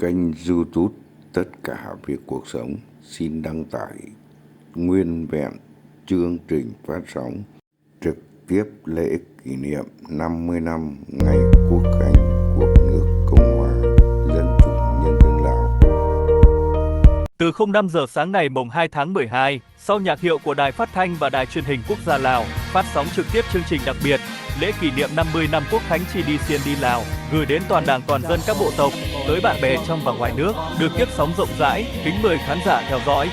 Kênh YouTube Tất Cả Vì Cuộc Sống xin đăng tải nguyên vẹn chương trình phát sóng trực tiếp lễ kỷ niệm năm mươi năm ngày Quốc khánh của nước Cộng hòa Dân chủ Nhân dân Lào. Từ không năm giờ sáng ngày mùng hai tháng mười hai, sau nhạc hiệu của Đài Phát thanh và Đài Truyền hình Quốc gia Lào, phát sóng trực tiếp chương trình đặc biệt Lễ kỷ niệm năm mươi năm Quốc khánh Chi Đi Siem Đi Lào, gửi đến toàn Đảng, toàn dân, các bộ tộc, tới bạn bè trong và ngoài nước, được tiếp sóng rộng rãi, kính mời khán giả theo dõi.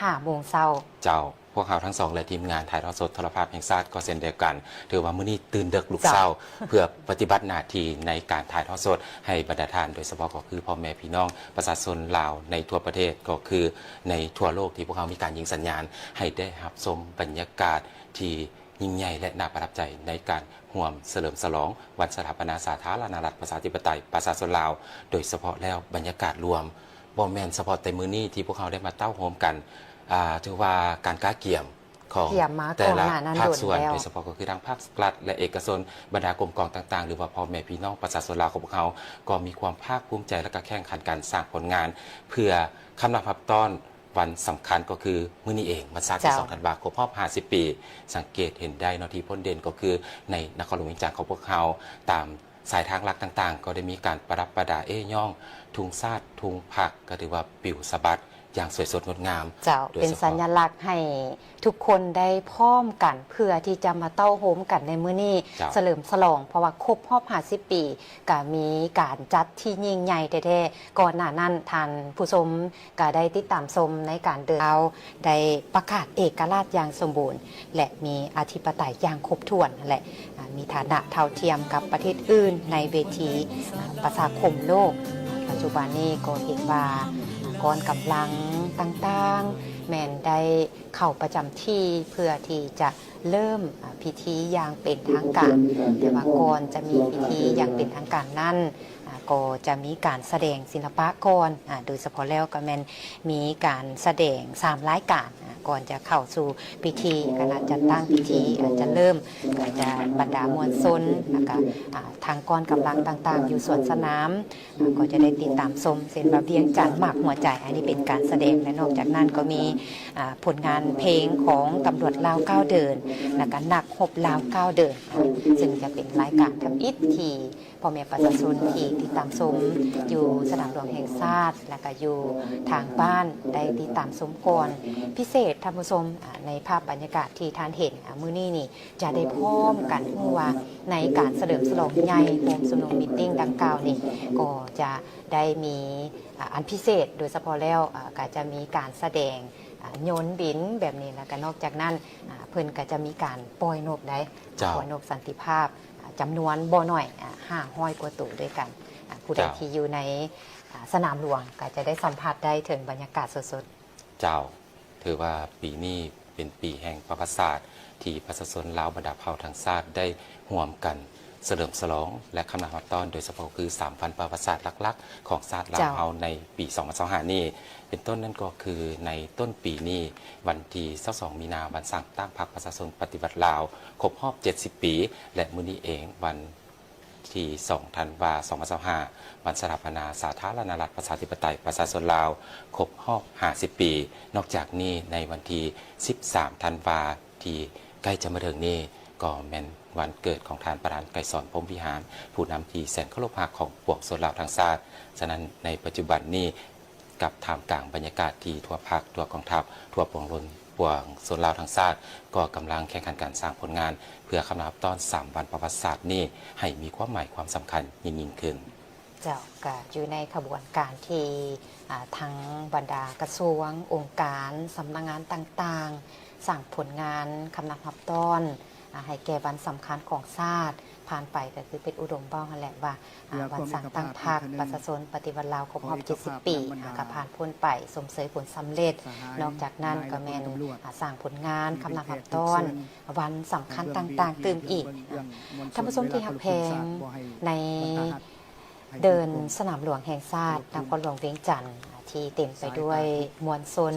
ห้าโมงเช้า เจ้า พวกเฮาทั้งสองและทีมงานถ่ายทอดสดโทรภาพแห่งชาติก็เช่นเดียวกัน ถือว่ามื้อนี้ตื่นเดิกลุกเช้า เจ้า เพื่อปฏิบัติหน้าที่ในการถ่ายทอดสดให้บรรดาท่าน โดยเฉพาะก็คือพ่อแม่พี่น้องประชาชนลาวในทั่วประเทศ ก็คือในทั่วโลกที่พวกเฮามีการยิงสัญญาณ ให้ได้รับชมบรรยากาศที่ยิ่งใหญ่และน่าประทับใจในการร่วมเฉลิมฉลองวันสถาปนาสาธารณรัฐประชาธิปไตยประชาชนลาว โดยเฉพาะแล้วบรรยากาศรวม บ่แม่นเฉพาะแต่มื้อนี้ที่พวกเฮาได้มาเต้าโฮมกัน อ่า ถือว่าการกะเกียมของ เกียมมา แต่ละ ก่อนหน้านั้น ภาคส่วน โดนแล้ว โดยเฉพาะก็คือทางภาครัฐและเอกชน บรรดากรมกองต่างๆ หรือว่าพ่อแม่พี่น้องประชาชนลาวของพวกเฮา ก็มีความภาคภูมิใจและก็แข่งขันกันสร้างผลงาน เพื่อคำนับรับต้อนวันสำคัญก็คือมื้อนี้เอง วันเสาร์ที่ เจ้า สองธันวา ครบรอบห้าสิบปี สังเกตเห็นได้เนาะ ที่พ้นเด่นก็คือในนครหลวงเวียงจันทน์ของพวกเฮา ตาม สายทางหลักต่างๆ ก็ได้มีการประดับประดาเอ้ยย้อง ธงชาติ ธงพรรค ก็ถือว่าปลิวสะบัดอย่างสวยสดงดงาม เจ้า โดยเฉพาะ เป็นสัญลักษณ์ให้ทุกคนได้พร้อมกัน เพื่อที่จะมาเต้าโฮมกันในมื้อนี้ เจ้า เฉลิมฉลอง เพราะว่าครบรอบห้าสิบปี ก็มีการจัดที่ยิ่งใหญ่แท้ๆ ก่อนหน้านั้นท่านผู้ชม ก็ได้ติดตามชมในการเดิน ลาวได้ประกาศเอกราชอย่างสมบูรณ์ และมีอธิปไตยอย่างครบถ้วน และ อ่า มีฐานะเท่าเทียมกับประเทศอื่นในเวที อ่า ประชาคมโลก ปัจจุบันนี้ก็เห็นว่า อ่า กองกำลังต่างๆ แม่นได้เข้าประจำที่เพื่อที่จะเริ่ม อ่า พิธีอย่างเป็นทางการ แต่ว่าก่อนจะมีพิธีอย่างเป็นทางการนั้น อ่า ก็จะมีการแสดงศิลปะก่อน อ่า โดยเฉพาะแล้วก็แม่นมีการแสดงสามรายการ อ่า ก่อนจะเข้าสู่พิธี คณะจัดตั้งพิธี อ่า จะเริ่ม ก็จะบรรดามวลชน แล้วก็ อ่า ทางกองกำลังต่างๆ อยู่สวนสนาม อ่า ก็จะได้ติดตามชม เช่นว่าเวียงจันทน์หมากหัวใจ อันนี้เป็นการแสดง และนอกจากนั้นก็มี อ่า ผลงานเพลงของตำรวจลาวก้าวเดิน แล้วก็นักรบลาวก้าวเดิน อ่า ซึ่งจะเป็นรายการทำอิฐที่ พ่อแม่ประชาชนที่ติดตามชมอยู่สนามหลวงแห่งชาติ และก็อยู่ทางบ้านได้ติดตามชมก่อน พิเศษท่านผู้ชม อ่า ในภาพบรรยากาศที่ท่านเห็น อ่า มื้อนี้นี่จะได้พร้อมกันรู้ว่าในการเฉลิมฉลองใหญ่โฮมชุมนุมมีตติ้งดังกล่าวนี้ ก็จะได้มี อ่า อันพิเศษ โดยเฉพาะแล้ว อ่า ก็จะมีการแสดง อ่า โยนบินแบบนี้ แล้วก็นอกจากนั้น อ่า เพิ่นก็จะมีการปล่อยนกได้ เจ้า ปล่อยนกสันติภาพ อ่า จำนวนบ่น้อย อ่า ห้าร้อยกว่าตัวด้วยกัน อ่า ผู้ใด เจ้า ที่อยู่ใน อ่า สนามหลวงก็จะได้สัมผัสได้ถึงบรรยากาศสดๆ เจ้า ถือว่าปีนี้เป็นปีแห่งประวัติศาสตร์ ที่ประชาชนลาวบรรดาเผ่าทั้งชาติได้ร่วมกัน ສະເຫຼີມສະຫຼອງ ແລະ ຄຳນັບຮັບຕ້ອນ ໂດຍສະເພາະຄືສາມວັນປະຫວັດສາດຫຼັກໆຂອງຊາດລາວເຮົາໃນປີສອງພັນຊາວຫ້ານີ້ ເປັນຕົ້ນນັ້ນກໍຄືໃນຕົ້ນປີນີ້ ວັນທີຊາວສອງມີນາ ວັນສ້າງຕັ້ງພັກປະຊາຊົນປະຕິວັດລາວ ຄົບຮອບເຈັດສິບປີ ແລະ ມື້ນີ້ເອງ ວັນທີສອງທັນວາ ສອງພັນຊາວຫ້າ ວັນສະຖາປະນາສາທາລະນະລັດປະຊາທິປະໄຕປະຊາຊົນລາວ ຄົບຮອບຫ້າສິບປີ. ນອກຈາກນີ້ ໃນວັນທີສິບສາມທັນວາ ທີ່ໃກ້ຈະມາເຖິງນີ້ ກໍແມ່ນວັນເກີດຂອງທ່ານປະທານໄກສອນ ພົມວິຫານ ຜູ້ນຳທີ່ແສນເຄົາລົບຮັກຂອງປວງຊົນລາວທັງຊາດ. ສະນັ້ນ ໃນປັດຈຸບັນນີ້ ກັບທ່າມກາງບັນຍາກາດທີ່ທົ່ວພັກ, ທົ່ວກອງທັບ, ທົ່ວປວງຊົນ, ປວງຊົນລາວທັງຊາດ ກໍກຳລັງແຂ່ງຂັນກັນສ້າງຜົນງານ ເພື່ອຄຳນັບຮັບຕ້ອນສາມວັນປະຫວັດສາດນີ້ ໃຫ້ມີຄວາມໝາຍຄວາມສຳຄັນຍິ່ງໆຂຶ້ນ. ເຈົ້າ ກະຢູ່ໃນຂະບວນການທີ່ ອາ ທັງບັນດາກະຊວງ, ອົງການ, ສຳນັກງານຕ່າງໆ ສ້າງຜົນງານຄຳນັບຮັບຕ້ອນ ອາ ໃຫ້ແກ່ວັນສຳຄັນຂອງຊາດ. ຜ່ານໄປກະຄືເປັນອຸດົມເວົ້າຫັ້ນແຫຼະວ່າ ອາ ວັນສ້າງຕັ້ງພັກປະຊາຊົນປະຕິວັດລາວຄົບຮອບເຈັດສິບປີ ອາ ກະຜ່ານພົ້ນໄປ ຊົມເຊີຍຜົນສຳເລັດ. ນອກຈາກນັ້ນກະແມ່ນ ອາ ສ້າງຜົນງານຄຳນັບຮັບຕ້ອນ ວັນສຳຄັນຕ່າງໆຕື່ມອີກ. ທ່ານຜູ້ຊົມທີ່ຮັກແພງ, ໃນເດີ່ນສະໜາມຫຼວງແຫ່ງຊາດນະຄອນຫຼວງວຽງຈັນ ທີ່ເຕັມໄປດ້ວຍມວນຊົນ,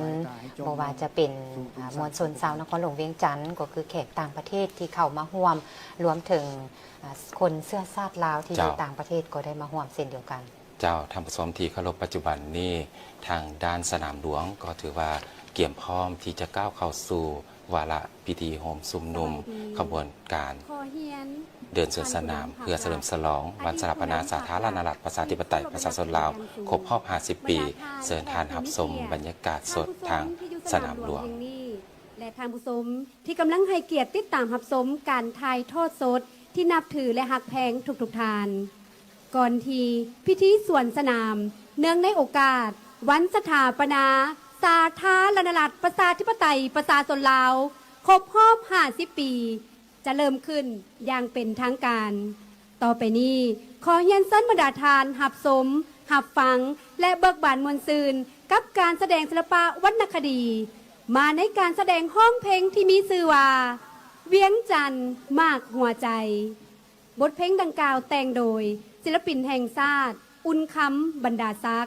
ບໍ່ວ່າຈະເປັນ ອາ ມວນຊົນຊາວນະຄອນຫຼວງວຽງຈັນ ກໍຄືແຂກຕ່າງປະເທດທີ່ເຂົ້າມາຮ່ວມ, ລວມເຖິງ ອາ ຄົນເຊື້ອຊາດລາວທີ່ຢູ່ຕ່າງປະເທດກໍໄດ້ມາຮ່ວມເຊັ່ນດຽວກັນ. ເຈົ້າ ທ່ານຜູ້ຊົມທີ່ເຄົາລົບ, ປັດຈຸບັນນີ້ທາງດ້ານສະໜາມຫຼວງກໍຖືວ່າກຽມພ້ອມທີ່ຈະກ້າວເຂົ້າສູ່ວາລະພິທີໂຮມຊຸມນຸມຂະບວນການເດີ່ນສວນສະໜາມ ເພື່ອສະເຫຼີມສະຫຼອງວັນສະຖາປະນາສາທາລະນະລັດປະຊາທິປະໄຕປະຊາຊົນລາວຄົບຮອບຫ້າສິບປີ. ເຊີນທ່ານຮັບຊົມບັນຍາກາດສົດທາງສະໜາມຫຼວງ. ແລະ ທ່ານຜູ້ຊົມທີ່ກຳລັງໃຫ້ກຽດຕິດຕາມຮັບຊົມການຖ່າຍທອດສົດທີ່ນັບຖື ແລະ ຮັກແພງທຸກໆທ່ານ. ກ່ອນທີ່ພິທີສວນສະໜາມ ເນື່ອງໃນໂອກາດວັນສະຖາປະນາສາທາລະນະລັດປະຊາທິປະໄຕປະຊາຊົນລາວຄົບຮອບຫ້າສິບປີ ຈະເລີ່ມຂຶ້ນຢ່າງເປັນທາງການ, ຕໍ່ໄປນີ້ ຂໍຮຽນເຊີນບັນດາທ່ານຮັບຊົມ, ຮັບຟັງ ແລະ ເບີກບານມ່ວນຊື່ນກັບການສະແດງສິລະປະວັນນະຄະດີ ມາໃນການສະແດງຮ້ອງເພງທີ່ມີຊື່ວ່າ ວຽງຈັນໝາກຫົວໃຈ. ບົດເພງດັ່ງກ່າວແຕ່ງໂດຍສິລະປິນແຫ່ງຊາດ ອຸ່ນຄຳ ບັນດາສັກ,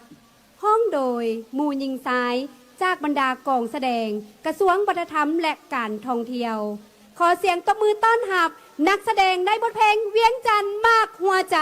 ຮ້ອງໂດຍໝູ່ຍິງຊາຍຈາກບັນດາກອງສະແດງກະຊວງວັດທະນະທຳ ແລະ ການທ່ອງທ່ຽວ. ຂໍສຽງຕົບມືຕ້ອນຮັບນັກສະແດງໃນບົດເພງວຽງຈັນໝາກຫົວໃຈ.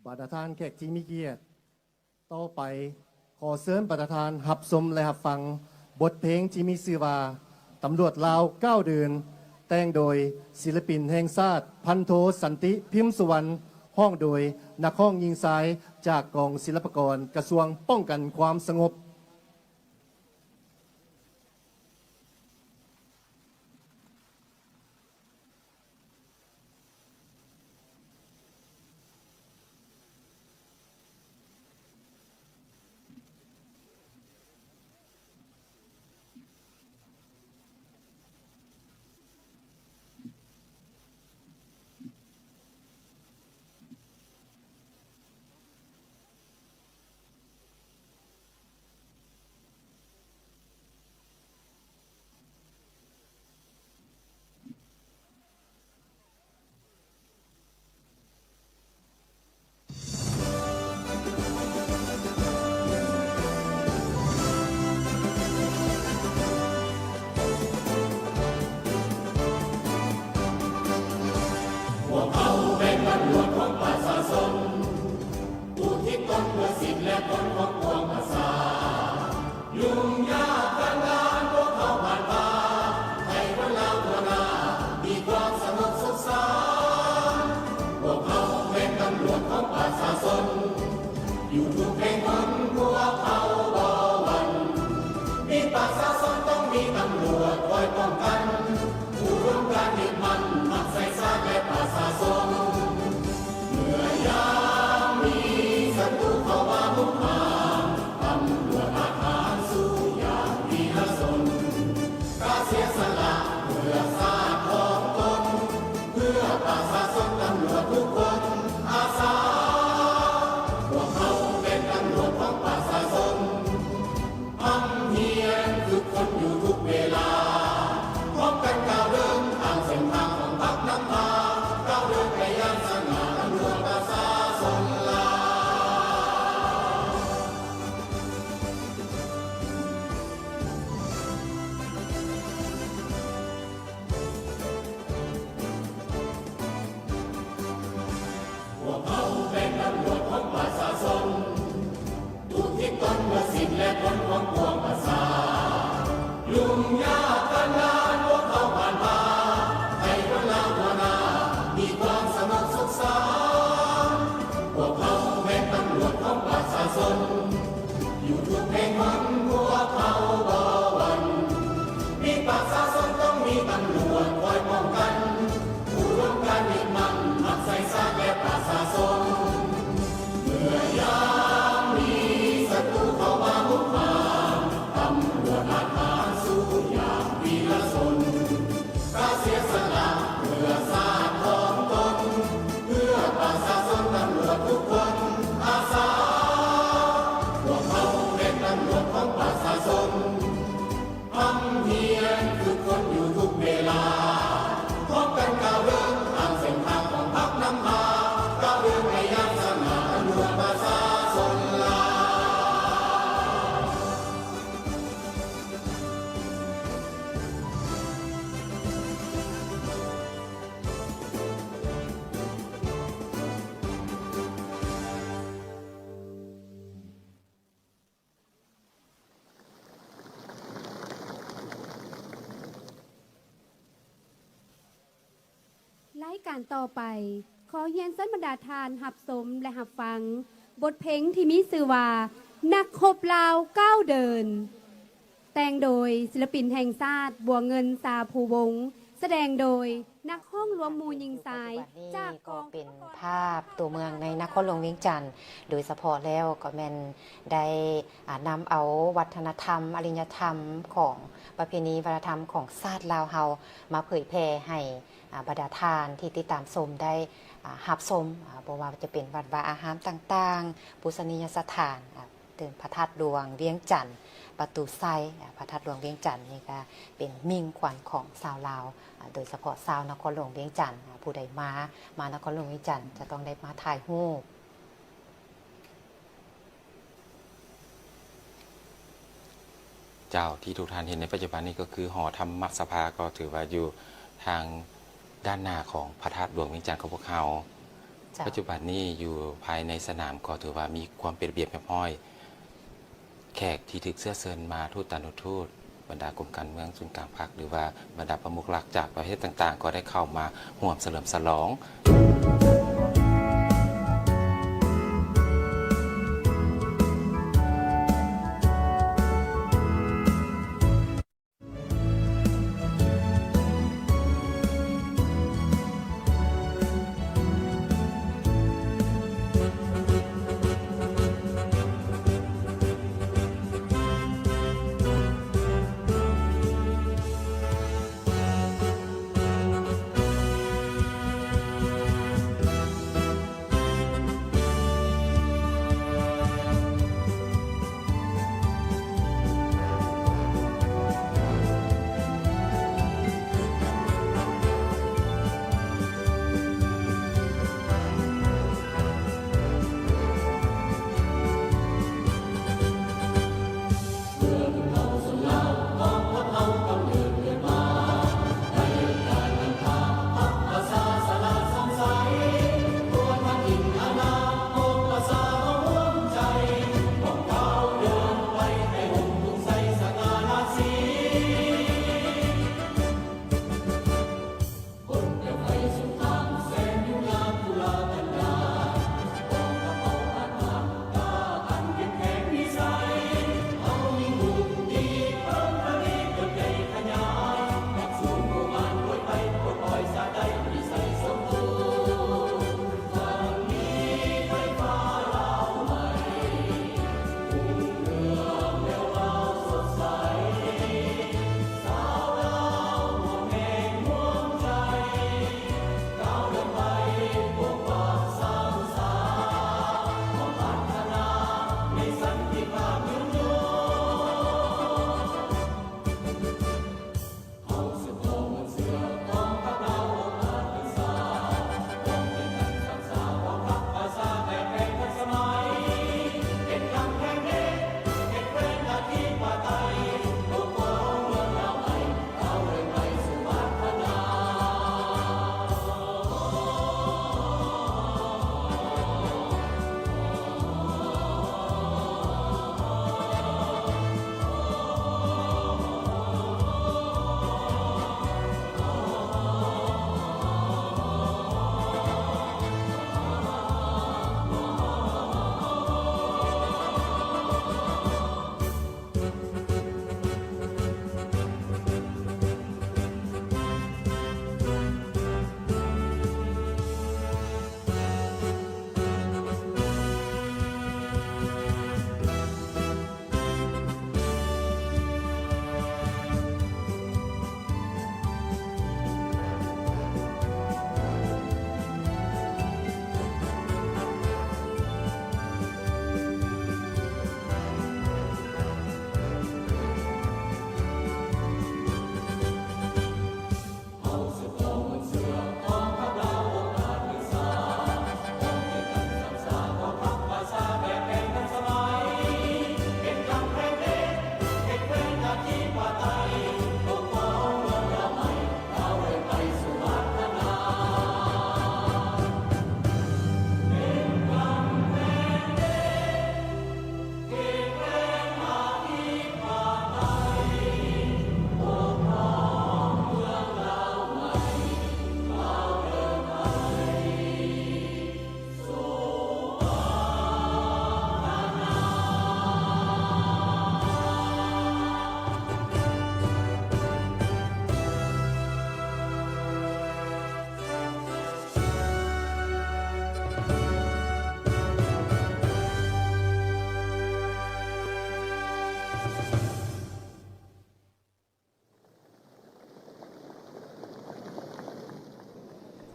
ບັນດາທ່ານແຂກທີ່ມີກຽດ, ຕໍ່ໄປຂໍເຊີນບັນດາທ່ານຮັບຊົມ ແລະ ຮັບຟັງບົດເພງທີ່ມີຊື່ວ່າ ຕຳຫຼວດລາວເກົ້າເດີນ, ແຕ່ງໂດຍສິລະປິນແຫ່ງຊາດ ພັນໂທ ສັນຕິ ພິມສຸວັນ, ຮ້ອງໂດຍນັກຮ້ອງຍິງຊາຍຈາກກອງສິລະປະກອນ ກະຊວງປ້ອງກັນຄວາມສະຫງົບ. ພວກເຮົາແມ່ນຕຳຫຼວດຂອງປະຊາຊົນ ຜູ້ທີ່ຕ້ອງເພື່ອສິດ ແລະ ຜົນຂອງປວງປະຊາ. ຫຍຸ້ງຍາກການງານພວກເຮົາຜ່ານຜ່ານ ໃຫ້ຄົນລາວທົ່ວໜ້າມີຄວາມສະຫງົບສຸກສັນ. ພວກເຮົາແມ່ນຕຳຫຼວດຂອງປະຊາຊົນ ຢູ່ທຸກແຫ່ງຫົນພວກເຮົາບໍ່ຫວັ່ນ. ມີປະຊາຊົນຕ້ອງມີຕຳຫຼວດຄອຍປ້ອງກັນ. ອຸດົມການຍຶດໝັ້ນຮັກໃຊ້ຊາດ ແລະ ປະຊາຊົນ. ເມື່ອຍາມມີສັດຕູເຂົ້າມາຮຸກຮານ ຕຳຫຼວດອາດຫານສູ້ຢ່າງວີລະຊົນ ກະເສຍສະຫຼະເພື່ອຊາດຂອງຕົນ ເພື່ອປະຊາຊົນ. ຕຳຫຼວດທຸກຄົນອາສາ ພວກເຮົາເປັນຕຳຫຼວດຂອງປະຊາຊົນ. ພ່ຳຮຽນຝຶກຝົນຢູ່ທຸກເວລາ ພ້ອມກັນກ້າວເດີນຕາມເສັ້ນທາງຂອງພັກນຳພາ ກ້າວເດີນໄປຢ່າງສະຫງ່າ ຕຳຫຼວດປະຊາຊົນລາວ. ພວກເຮົາເປັນຕຳຫຼວດຂອງປະຊາຊົນ ອຸທິດຕົນເພື່ອສິດ ແລະ ຜົນຂອງປວງປະຊາ. ຫຍຸ້ງຍາກການງານພວກເຮົາຜ່ານຜ່າ ໃຫ້ຄົນລາວທົ່ວໜ້າມີຄວາມສະຫງົບສຸກສັນ. ພວກເຮົາແມ່ນຕຳຫຼວດຂອງປະຊາຊົນ ຢູ່ທຸກແຫ່ງຫົນພວກເຮົາບໍ່ຫວັ່ນ. ມີປະຊາຊົນຕ້ອງມີຕຳຫຼວດຄອຍປ້ອງກັນ. ອຸດົມການຍຶດໝັ້ນຮັກໃຊ້ຊາດ ແລະ ປະຊາຊົນ. ເມື່ອຍາມມີສັດຕູເຂົ້າມາຮຸກຮານ ຕຳຫຼວດອາດຫານສູ້ຢ່າງວີລະຊົນ ກະເສຍສະຫຼະເພື່ອຊາດຂອງຕົນ ເພື່ອປະຊາຊົນ. ຕຳຫຼວດທຸກຄົນອາສາ ພວກເຮົາເປັນຕຳຫຼວດຂອງປະຊາຊົນ. ພ່ຳຮຽນຝຶກຝົນຢູ່ທຸກເວລາ ພ້ອມກັນກ້າວເດີນຕາມເສັ້ນທາງຂອງພັກນຳພາ ກ້າວເດີນໄປຢ່າງສະຫງ່າ ຕຳຫຼວດປະຊາຊົນລາວ. ລາຍການຕໍ່ໄປ ຂໍຮຽນເຊີນບັນດາທ່ານຮັບຊົມ ແລະ ຮັບຟັງບົດເພງທີ່ມີຊື່ວ່າ ນັກຮົບລາວກ້າວເດີນ, ແຕ່ງໂດຍສິລະປິນແຫ່ງຊາດ ບົວເງິນ ຊາພູວົງ, ສະແດງໂດຍ ນັກຮ້ອງລວມໝູ່ຍິງຊາຍ ປັດຈຸບັນນີ້ ຈາກກອງ ກໍເປັນພາບຕົວເມືອງໃນນະຄອນຫຼວງວຽງຈັນ, ໂດຍສະເພາະແລ້ວກໍແມ່ນໄດ້ ອາ ນຳເອົາວັດທະນະທຳ ອາລິຍະທຳຂອງປະເພນີວັດທະນະທຳຂອງຊາດລາວເຮົາ ມາເຜີຍແຜ່ໃຫ້ ອາ ບັນດາທ່ານທີ່ຕິດຕາມຊົມໄດ້ ອາ ຮັບຊົມ, ອາ ບໍ່ວ່າຈະເປັນວັດວາອາຮາມຕ່າງໆ, ປູຊະນີຍະສະຖານ ອາ ເຖິງພະທາດຫຼວງວຽງຈັນ, ປະຕູໄຊ, ອາ ພະທາດຫຼວງວຽງຈັນນີ້ກະເປັນມິ່ງຂວັນຂອງຊາວລາວ, ອາ ໂດຍສະເພາະຊາວນະຄອນຫຼວງວຽງຈັນ, ອາ ຜູ້ໃດມາ, ມານະຄອນຫຼວງວຽງຈັນຈະຕ້ອງໄດ້ມາຖ່າຍຮູບ. ເຈົ້າ ທີ່ທຸກທ່ານເຫັນໃນປັດຈຸບັນນີ້ກໍຄືຫໍທຳມະສະພາ, ກໍຖືວ່າຢູ່ທາງດ້ານໜ້າຂອງພະທາດຫຼວງວຽງຈັນຂອງພວກເຮົາ. ເຈົ້າ ປັດຈຸບັນນີ້ຢູ່ພາຍໃນສະໜາມກໍຖືວ່າມີຄວາມເປັນລະບຽບຮຽບຮ້ອຍ, ແຂກທີ່ຖືກເຊື້ອເຊີນມາ ທູດຕານຸທູດ, ບັນດາກົມການເມືອງສູນກາງພັກ ຫຼືວ່າບັນດາປະມຸກຫຼັກຈາກປະເທດຕ່າງໆ ກໍໄດ້ເຂົ້າມາຮ່ວມສະເຫຼີມສະຫຼອງ.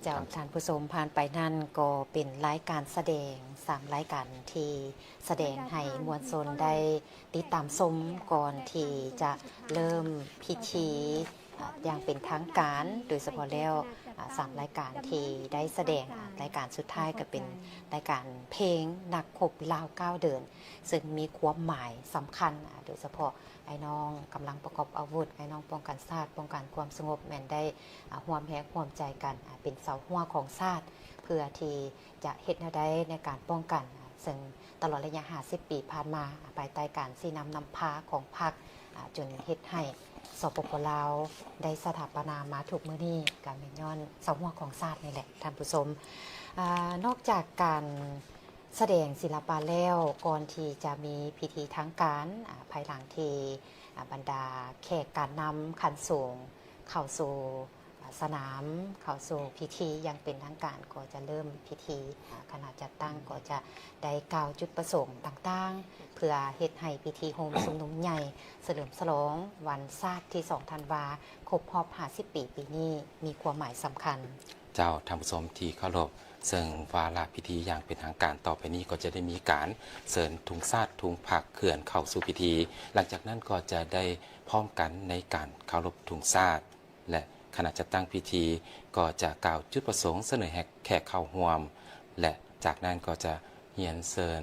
ເຈົ້າ ທ່ານຜູ້ຊົມ ຜ່ານໄປນັ້ນກໍເປັນລາຍການສະແດງ ສາມລາຍການທີ່ສະແດງໃຫ້ມວນຊົນໄດ້ຕິດຕາມຊົມ ກ່ອນທີ່ຈະເລີ່ມພິທີ ອາ ຢ່າງເປັນທາງການ. ໂດຍສະເພາະແລ້ວ ອາ ສາມລາຍການທີ່ໄດ້ສະແດງ ອາ ລາຍການສຸດທ້າຍກໍເປັນລາຍການເພງນັກຮົບລາວເກົ້າເດີນ ເຊິ່ງມີຄວາມໝາຍສຳຄັນ ອາ ໂດຍສະເພາະ ອ້າຍນ້ອງກຳລັງປະກອບອາວຸດ, ອ້າຍນ້ອງປ້ອງກັນຊາດ, ປ້ອງກັນຄວາມສະຫງົບ ແມ່ນໄດ້ ອາ ຮ່ວມແຮງຮ່ວມໃຈກັນ ອາ ເປັນເສົາຮົ້ວຂອງຊາດ. ເພື່ອທີ່ຈະເຮັດແນວໃດໃນການປ້ອງກັນ, ເຊິ່ງຕະຫຼອດໄລຍະຫ້າສິບປີຜ່ານມາ, ພາຍໃຕ້ການຊີ້ນຳນຳພາຂອງພັກ, ຈົນເຮັດໃຫ້ ສປປ ລາວ ໄດ້ສະຖາປະນາມາທຸກມື້ນີ້ ກໍແມ່ນຍ້ອນເສົາຫົວຂອງຊາດນີ້ແຫຼະທ່ານຜູ້ຊົມ. ອາ, ນອກຈາກການສະແດງສິລະປະແລ້ວ, ກ່ອນທີ່ຈະມີພິທີທາງການ, ອາ, ພາຍຫຼັງທີ່, ອາ, ບັນດາແຂກການນຳຂັ້ນສູງເຂົ້າສູ່ ສະໜາມເຂົ້າສູ່ພິທີຢ່າງເປັນທາງການ ກໍຈະເລີ່ມພິທີ, ຄະນະຈັດຕັ້ງກໍຈະໄດ້ກ່າວຈຸດປະສົງຕ່າງໆ ເພື່ອເຮັດໃຫ້ພິທີໂຮມຊຸມນຸມໃຫຍ່ສະເຫຼີມສະຫຼອງວັນຊາດທີສອງທັນວາ ຄົບຮອບຫ້າສິບປີປີນີ້ ມີຄວາມໝາຍສຳຄັນ. ເຈົ້າ, ທ່ານຜູ້ຊົມທີ່ເຄົາລົບ, ເຊິ່ງວາລະພິທີຢ່າງເປັນທາງການຕໍ່ໄປນີ້ ກໍຈະໄດ້ມີການເຊີນທຸງຊາດ, ທຸງພັກເຄື່ອນເຂົ້າສູ່ພິທີ, ຫຼັງຈາກນັ້ນກໍຈະໄດ້ພ້ອມກັນໃນການເຄົາລົບທຸງຊາດ. ແລະ ຄະນະຈັດຕັ້ງພິທີກໍຈະກ່າວຈຸດປະສົງ, ສະເໜີໃຫ້ແຂກເຂົ້າຮ່ວມ ແລະ ຈາກນັ້ນກໍຈະຮຽນເຊີນ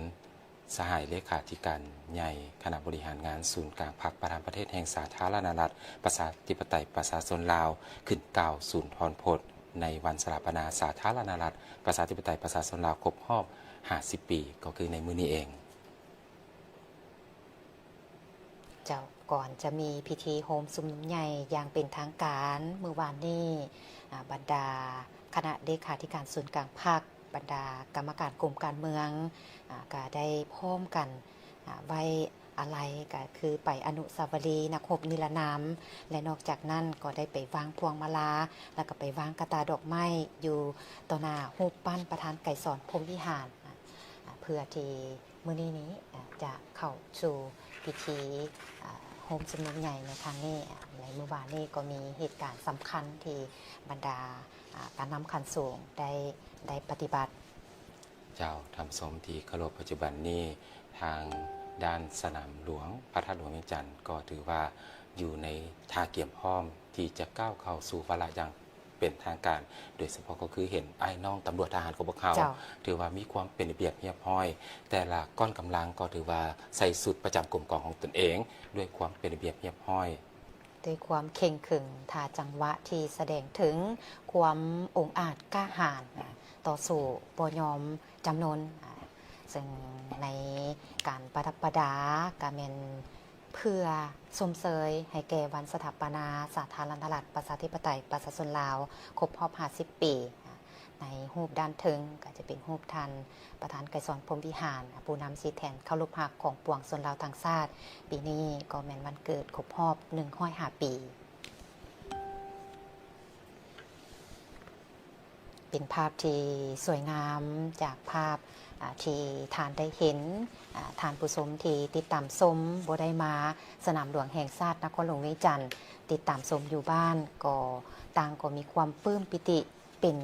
ສະຫາຍເລຂາທິການໃຫຍ່ຄະນະບໍລິຫານງານສູນກາງພັກ ປະທານປະເທດແຫ່ງສາທາລະນະລັດ ປະຊາທິປະໄຕ ປະຊາຊົນລາວ ຂຶ້ນກ່າວສູນທອນພົດໃນວັນສະຖາປະນາສາທາລະນະລັດ ປະຊາທິປະໄຕ ປະຊາຊົນລາວ ຄົບຮອບຫ້າສິບປີ ກໍຄືໃນມື້ນີ້ເອງ. ເຈົ້າ, ກ່ອນຈະມີພິທີໂຮມຊຸມນຸມໃຫຍ່ຢ່າງເປັນທາງການ, ມື້ວານນີ້, ອາ, ບັນດາຄະນະເລຂາທິການສູນກາງພັກ, ບັນດາກຳມະການກົມການເມືອງ, ອາ, ກະໄດ້ພ້ອມກັນ, ອາ, ໄວ້ອາໄລ, ກະຄືໄປອະນຸສາວະລີນັກຮົບນິລະນາມ ແລະ ນອກຈາກນັ້ນກໍໄດ້ໄປວາງພວງມາລາ ແລ້ວກໍໄປວາງກະຕ່າດອກໄມ້ຢູ່ຕໍ່ໜ້າຮູບປັ້ນປະທານໄກສອນ ພົມວິຫານ, ອາ, ເພື່ອທີ່ ມື້ນີ້ນີ້ ອາ ຈະເຂົ້າສູ່ພິທີ ອາ ໂຮມຊຸມນຸມໃຫຍ່ໃນຄັ້ງນີ້. ອາ ໃນມື້ວານນີ້ກໍມີເຫດການສຳຄັນທີ່ບັນດາ ອາ ການນຳຂັ້ນສູງໄດ້ ໄດ້ປະຕິບັດ. ເຈົ້າ, ທ່ານຜູ້ຊົມທີ່ເຄົາລົບ, ປັດຈຸບັນນີ້ທາງດ້ານສະໜາມຫຼວງພະທາດຫຼວງວຽງຈັນ ກໍຖືວ່າຢູ່ໃນທ່າກຽມພ້ອມທີ່ຈະກ້າວເຂົ້າສູ່ວາລະຢ່າງ ເປັນທາງການ, ໂດຍສະເພາະກໍຄືເຫັນອ້າຍນ້ອງຕຳຫຼວດທະຫານຂອງພວກເຮົາ ເຈົ້າ ຖືວ່າມີຄວາມເປັນລະບຽບຮຽບຮ້ອຍ, ແຕ່ລະກ້ອນກຳລັງກໍຖືວ່າໃສ່ຊຸດປະຈຳກົມກອງຂອງຕົນເອງ ດ້ວຍຄວາມເປັນລະບຽບຮຽບຮ້ອຍ, ດ້ວຍຄວາມເຄັ່ງຂຶງ ທ່າຈັງຫວະທີ່ສະແດງເຖິງຄວາມອົງອາດກ້າຫານ ຕໍ່ສູ້ບໍ່ຍອມຈຳນົນ, ເຊິ່ງໃນການປະດັບປະດາກະແມ່ນ ເພື່ອຊົມເຊີຍໃຫ້ແກ່ວັນສະຖາປະນາສາທາລະນະລັດ ປະຊາທິປະໄຕ ປະຊາຊົນລາວ ຄົບຮອບຫ້າສິບປີ. ໃນຮູບດ້ານເທິງກໍຈະເປັນຮູບທ່ານປະທານໄກສອນ ພົມວິຫານ ຜູ້ນຳສີແຖນເຄົາລົບຮັກຂອງປວງຊົນລາວທັງຊາດ. ປີນີ້ກໍແມ່ນວັນເກີດຄົບຮອບໜຶ່ງຮ້ອຍຫ້າປີ. ເປັນພາບທີ່ສວຍງາມຈາກພາບ ອາ ທີ່ທ່ານໄດ້ເຫັນ, ອາ ທ່ານຜູ້ຊົມທີ່ຕິດຕາມຊົມ ບໍ່ໄດ້ມາສະໜາມຫຼວງແຫ່ງຊາດນະຄອນຫຼວງວຽງຈັນ ຕິດຕາມຊົມຢູ່ບ້ານ ກໍຕ່າງກໍມີຄວາມປຶ້ມປີຕິເປັນ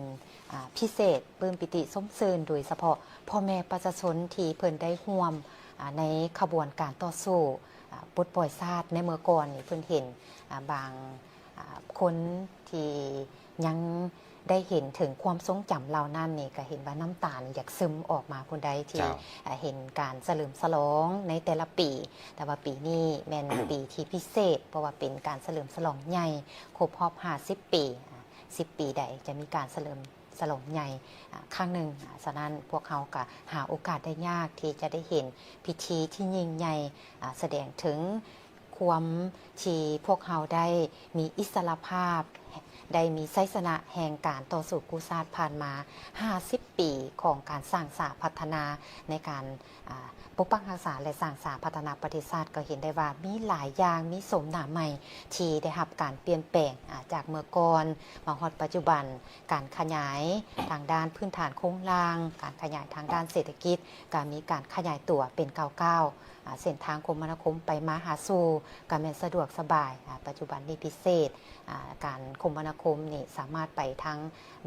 ອາ ພິເສດ, ປຶ້ມປີຕິຊົມຊື່ນ ໂດຍສະເພາະພໍ່ແມ່ປະຊາຊົນທີ່ເພິ່ນໄດ້ຮ່ວມ ອາ ໃນຂະບວນການຕໍ່ສູ້ ອາ ປົດປ່ອຍຊາດໃນເມື່ອກ່ອນນີ້ ເພິ່ນເຫັນ ອາ ບາງ ອາ ຄົນທີ່ຍັງໄດ້ເຫັນເຖິງຄວາມຊົງຈຳເຫຼົ່ານັ້ນນີ້ ກໍເຫັນວ່ານ້ຳຕານຢາກຊຶມອອກມາພຸ້ນໃດ໋ ທີ່ ເຈົ້າ ອາ ເຫັນການສະເຫຼີມສະຫຼອງໃນແຕ່ລະປີ. ແຕ່ວ່າປີນີ້ແມ່ນ ປີທີ່ພິເສດ ເພາະວ່າເປັນການສະເຫຼີມສະຫຼອງໃຫຍ່ຄົບຮອບຫ້າສິບປີ. ອາ ສິບປີໃດຈະມີການສະເຫຼີມສະຫຼອງໃຫຍ່ ອາ ຄັ້ງໜຶ່ງ. ອາ ສະນັ້ນພວກເຮົາກໍຫາໂອກາດໄດ້ຍາກທີ່ຈະໄດ້ເຫັນພິທີທີ່ຍິ່ງໃຫຍ່ ອາ ສະແດງເຖິງ ຄວາມທີ່ພວກເຮົາໄດ້ມີອິດສະຫຼະພາບ, ໄດ້ມີໄຊຊະນະແຫ່ງການຕໍ່ສູ້ກູ້ຊາດຜ່ານມາຫ້າສິບປີຂອງການສ້າງສາພັດທະນາ ໃນການ ອາ ປົກປັກຮັກສາ ແລະ ສ້າງສາພັດທະນາປະເທດຊາດ, ກໍເຫັນໄດ້ວ່າມີຫຼາຍຢ່າງ, ມີໂສມໜ້າໃໝ່ທີ່ໄດ້ຮັບການປ່ຽນແປງ ອາ ຈາກເມື່ອກ່ອນມາຮອດປັດຈຸບັນ, ການຂະຫຍາຍທາງດ້ານພື້ນຖານໂຄງລ່າງ, ການຂະຫຍາຍທາງດ້ານເສດຖະກິດ, ກໍມີການຂະຫຍາຍຕົວເປັນກ້າວໆ. ອາ ເສັ້ນທາງຄົມມະນາຄົມໄປມາຫາສູ່ກໍແມ່ນສະດວກສະບາຍ. ອາ ປັດຈຸບັນນີ້ພິເສດ, ອາ ການຄົມມະນາຄົມນີ້ສາມາດໄປທາງ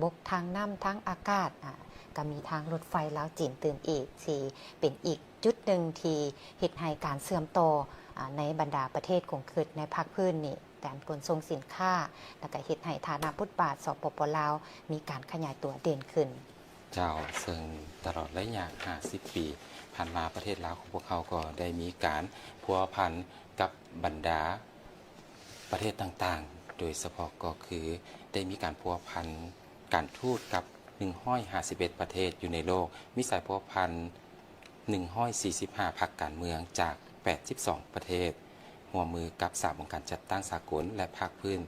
ບົກ, ທາງນ້ຳ, ທາງອາກາດ, ອາ ກໍມີທາງລົດໄຟລາວຈີນຕື່ມອີກ, ທີ່ເປັນອີກຈຸດໜຶ່ງທີ່ເຮັດໃຫ້ການເຊື່ອມຕໍ່, ອາ ໃນບັນດາປະເທດຂົງເຂດໃນພາກພື້ນນີ້ ການຂົນສົ່ງສິນຄ້າ ແລ້ວກໍເຮັດໃຫ້ຖານະບົດບາດ ສປປ ລາວ ມີການຂະຫຍາຍຕົວເດັ່ນຂຶ້ນ. ເຈົ້າ, ເຊິ່ງຕະຫຼອດໄລຍະຫ້າສິບປີຜ່ານມາ, ປະເທດລາວຂອງພວກເຮົາກໍໄດ້ມີການພົວພັນກັບບັນດາປະເທດຕ່າງໆ, ໂດຍສະເພາະກໍຄືໄດ້ມີການພົວພັນການທູດກັບ ໜຶ່ງຮ້ອຍຫ້າສິບເອັດປະເທດຢູ່ໃນໂລກ, ມີສາຍພົວພັນໜຶ່ງຮ້ອຍສີ່ສິບຫ້າພັກການເມືອງຈາກແປດສິບສອງປະເທດ, ຮ່ວມມືກັບສາມອົງການຈັດຕັ້ງສາກົນ ແລະ ພາກພື້ນ